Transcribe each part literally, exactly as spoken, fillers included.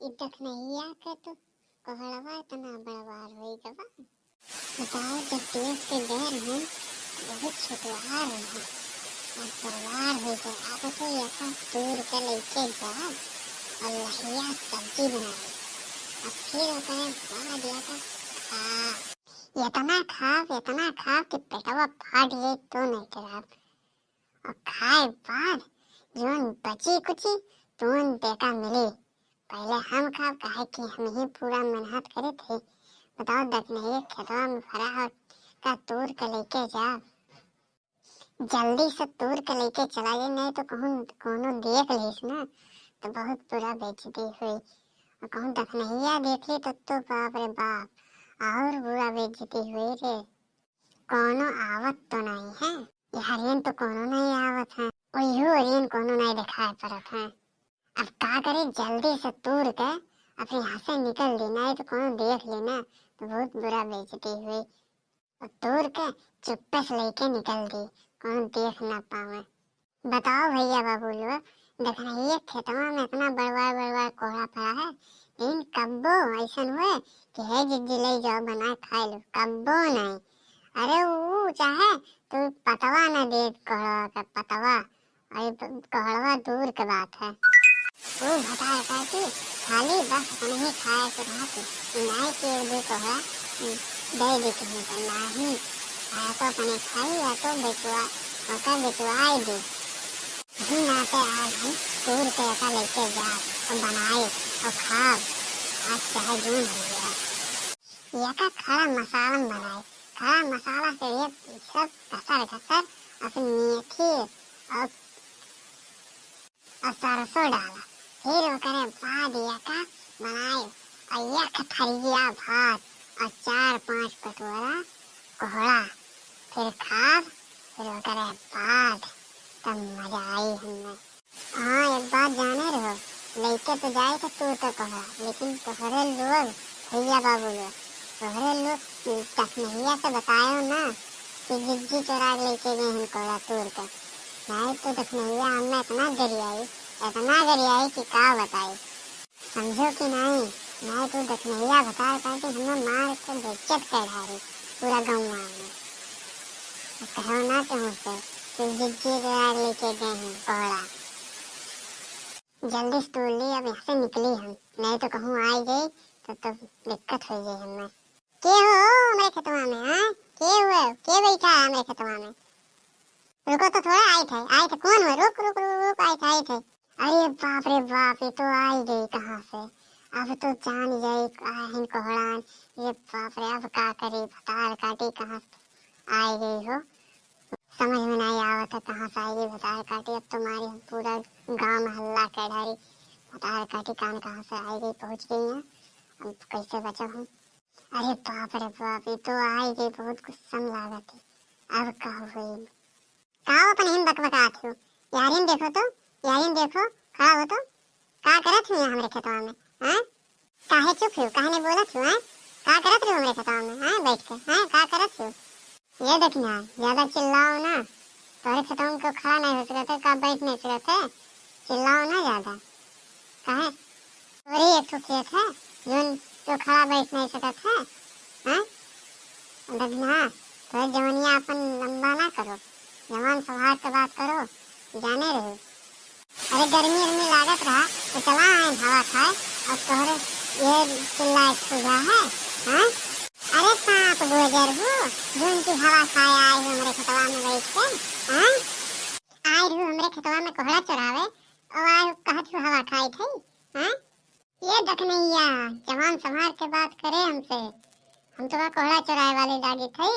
ई दखनहिया के तो कोहड़वा इतना बड़वार होई गवा। बताओ, जब देख के गए रहन, बहुत छोटवार रहन, अब बड़वार हो गए। अब तो एका तूर के लेके जा और लहिया सब्जी बनाई। अब फिर ओकरे बाद एका खा, इतना खाब, इतना खाब कि पेटवा फाट जाए तो नहीं कराब। और खाए बाद जोन बची कुची तोन देखा मिली। पहले हम खाब, काहे कि हम ही पूरा मेहनत करे थे। बताओ, दखनहिया खेतवा में भरा हो, का तूर के लेके जाब? जल्दी से तूर के लेके चला जाए, नहीं तो कहूँ कोनो देख लेस ना, तो बहुत बुरा बेइज्जती हुई। और कहूँ दखनहिया देख ले तो, तो बाप रे बाप, और बुरा बेइज्जती हुई रे। कोनो आवत तो नहीं है? यार, एन तो कोनो नहीं आवत है। ओहो, एन कोनो नहीं दिखाई पड़त है। अब का करे, जल्दी से तूर के अपने यहाँ से निकल दी, नहीं तो कोनो देख लेना तो बहुत बुरा बेइज्जती हुई। और तूर के चुप्पे से लेके निकल दी, कोनो देख ना पावे। बताओ भैया बाबू लोग, दखनहिया खेतवा में इतना बड़वार बड़वार कोहड़ा फरा है, लेकिन कब्बो ऐसन हुए कि हे जिज्जी ले जाओ बना खाए लो, कब्बो नहीं। अरे ऊ चाहे तू पतवा न दे कोहड़वा के पतवा, अरे ब-, कोहड़वा दूर के बात है। ऊ भतार काटी खाली बस अपने ही खाए के रहती, नाई के दू कोहड़ा दे देती है तो नहीं, या तो अपने खाई या तो बेचवा, ओकर बेचवाई दे। यही नाते आज हम तूर के एका लेके जाब और बनाए और खाब। आज चाहे जून हो गया। एका खड़ा मसालन बनाए। खड़ा मसाला से ये सब घसर घसर और फिर मेथी और, और सरसों डाला। फिर ओकरे बाद एका बनाए और एक थरिया भात और चार पांच कटोरा कोहड़ा। फिर खाब, फिर ओकरे बाद तब मजा आई हमें। हाँ, एक बात जाने रहो, लइके तो जाए थे तूर के कोहड़ा, लेकिन तोहरे लोग, भैया बाबू लोग, तोहरे लोग दखनहिया से बतायो ना कि जिज्जी चोरा के लेके गए हैं कोहड़ा तूर के। नहीं तो दखनहिया हमें इतना गरियाई, इतना गरियाई कि का बताई। समझो कि नहीं, नहीं तो दखनहिया भतार काटी हमें मार के बेइज्जत कर डारी पूरा गाँव में। कहो ना केहू से कि जिज्जी चोरा के लेके गए हैं कोहड़ा। जल्दी से तोड़ ली, अब यहाँ से निकली हम, नहीं तो कहूँ आई गई तो, तो दिक्कत हो जाए हमें। के हो हमरे खेतवा में, हाँ? के हुए? के बैठा है हमरे खेतवा में? रुको तो थोड़ा, आई थे, आई थे, कौन हुए? रुक, रुक, रुक, रुक, आई थे, आई थे। अरे बाप रे बाप, ये तो आई गई कहाँ से? अब तो जान जाई, आहिन कोहड़ान। ये बाप रे, अब का करी? भतार काटी कहाँ से आई गई हो? समझ में नहीं आवत है कहाँ से आई गई भतार काटी। अब तो मारी हम पूरा गांव में हल्ला कर डारी, भतार काटी कान कहाँ से आई गई, पहुँच गई है, अब कैसे बचब हम? अरे बाप रे बाप, ये तो आई गई, बहुत गुस्सा में लागत है। अब का हुई? का हो अपन हिम बकबकात हो? यारिन देखो तो, यारिन देखो, खड़ा हो तो। का करत हो यहाँ हमरे खेतवा में, हैं? काहे चुप हो, काहे नहीं बोलत हो, हैं? का करत हो हमरे खेतवा में, हैं? बैठ के, हैं? का करत हो? ये देखना, ज्यादा चिल्लाओ ना। तोहरे खेतवा में केहू खड़ा नहीं हो सकत है, का बैठ नहीं सकत है? चिल्लाओ ना ज्यादा। काहे? तोरे एक ठो खेत है, जोन तो खड़ा बैठ नहीं सकत है, हैं? दखना, तोरे जवनिया अपन लंबा ना करो, जवान संभाल के बात करो, जाने रहो। अरे गर्मी, गर्मी लागत रहा, तो चला आए हवा खाए, और तोहरे ये चिल्लाए सुझा है, हैं? अरे सांप गोजर हो, जोन की हवा खाए आए हो हमरे खेतवा में बैठ के, हैं? आए हो हमरे खेतवा में कोहड़ा चोरावे, और आए हो कहत हो हवा खाए थे, हैं? ये दखनहिया, जवान संभाल के बात करे हमसे। हम तो का कोहड़ा चोराए वाले लागे थे,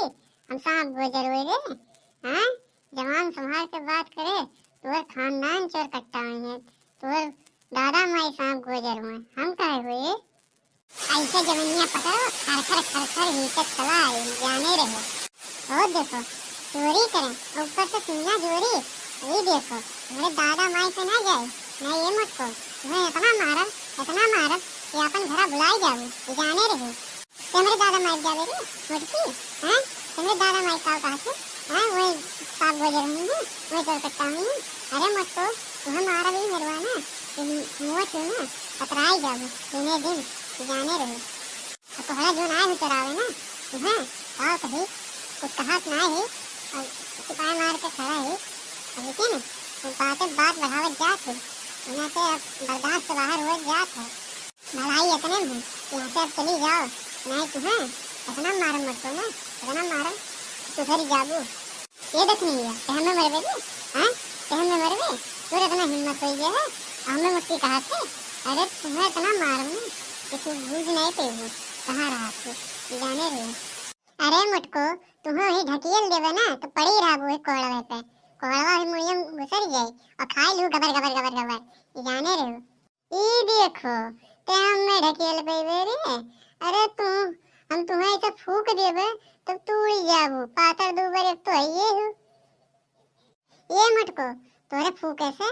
हम सांप गोजर हुए रे, हैं? जवान संभाल के बात करे, तोर खानदान चोर कट्टा हुई है, तोर दादा माई सांप गोजर हुए, हम काहे हुए? ऐसे जवनिया पकड़ो, खर खर खर खर हीचत चला आई, जाने रहो। ओ देखो, चोरी करें, ऊपर से सीना जोड़ी, ये देखो, हमरे दादा माई पे ना जाए, ना ये मत को, तुम्हें इतना मारब, इतना मारब कि अपन घरा बुलाई जाऊ, ये जाने रहो। ते हमरे दादा माई जावे रे, मोटकी, हैं? ते हमरे दादा माई का कहा थे, हैं? वही सांप गोजर हुई है, वही चोर कट्टा हुई है। अरे मत को, तुम्हें मारब ही मरवा ना, तुम मुँह छू ना, पतराई जाबू दिने दिन, जाने रहो। अब कोहड़ा जो ना हो चरावे ना, तुहें का कही, कुछ कहात ना है, और सिपाही मार के खड़ा है। अब लेकिन वो बातें बात बढ़ावत जात है, उन्हें से अब बर्दाश्त से बाहर हो जात है। भलाई इतने में कि यहाँ से अब चली जाओ, नहीं तुहें इतना मारम मटको ना, इतना मारम, सुधर जाबू। ये देख नहीं है, ते हमें मरबे रे, हाँ? ते हमें मरबे? तोर इतना हिम्मत हो गया है, हमें मुट्ठी कहा थे? अरे तुहें इतना मारम ना कि तू बूझ नहीं पेबू, कहाँ रहा तू, जाने रहे। अरे मुटको, तुहें ही ढकेल देबे ना, तो पड़ी रहबू है कोड़वे पे। कोड़वा ही मुड़िया में घुसर जाए और खाई लू गबर, गबर, गबर, गबर, जाने रहे। ई देखो, ते हमें ढकेल पइबे रे। अरे तू, हम तुहें ऐसे फूक देबे, तब तू उड़ जाबू। पातर दूबर एक तो है ये हो। ये मटको, तोरे फूके से,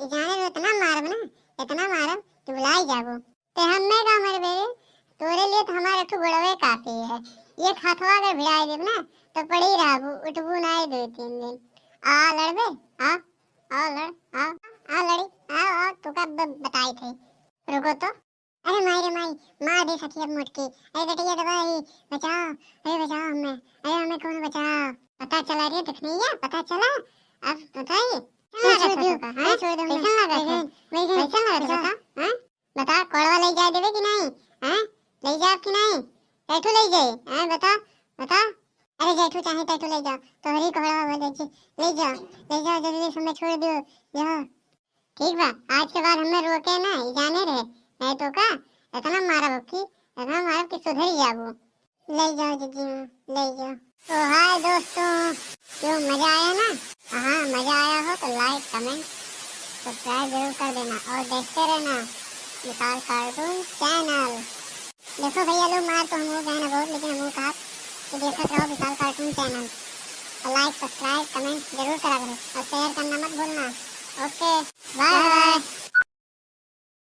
ई जाने में इतना मारब ना, इतना मारब कि भुलाई जाबू। ते हमें का मरबे रे? तोरे लिए तो हमारे ठू गोड़वे काफी है। ये हाथवा अगर भिड़ाई देब ना, तो पड़ी रहबू, उठबू ना दो तीन दिन। आ लड़बे, आ। आओ लड़, आओ, आओ लड़ी, आओ, आओ, तुका ब-, बताई थे। रुको तो। अरे माई रे माई, मार दे सखी अब मोटकी। अरे बेटैया दवाई, बचाओ, अरे बचाओ हमें, अरे हमें कौन बचाओ। पता चला रे देखनैया, पता चला? अब बताइए। कैसन अरे लागत छोड़ है दो, तोका, अरे हाँ? छोड़ दो कैसन हमें। लागत है? वैसे, वैसे। कैसन लागत है बचाओ। बता, हाँ? बता, कोड़वा ले जाए देबे कि नहीं? हैं? ले जाओ कि नहीं? कैठू ले जाए? हैं, बता, बता। अरे जैठू चाहे तैठू ले जाओ, तोहरी कोड़वा हो जाए, ले जाओ, ले जाओ, जल्दी से हमें छोड़ दियो, जाओ। ठीक बा, आज के बाद हमें रोके ना, ई जाने रहे, नहीं तो का, इतना मारब कि, इतना मारब कि सुधर जाबू। ले जाओ जीजी, ले जाओ। तो हाय दोस्तों, क्यों मजा आया ना? हाँ, मजा आया हो तो like, comment, subscribe जरूर कर देना और देखते रहना विशाल cartoon channel। देखो भैया लोग, मार तो हमहू गए ना बहुत, लेकिन हमहू कहा कि देखत रहो विशाल cartoon channel और like, subscribe, comment जरूर करा करो और share करना मत भूलना। OK।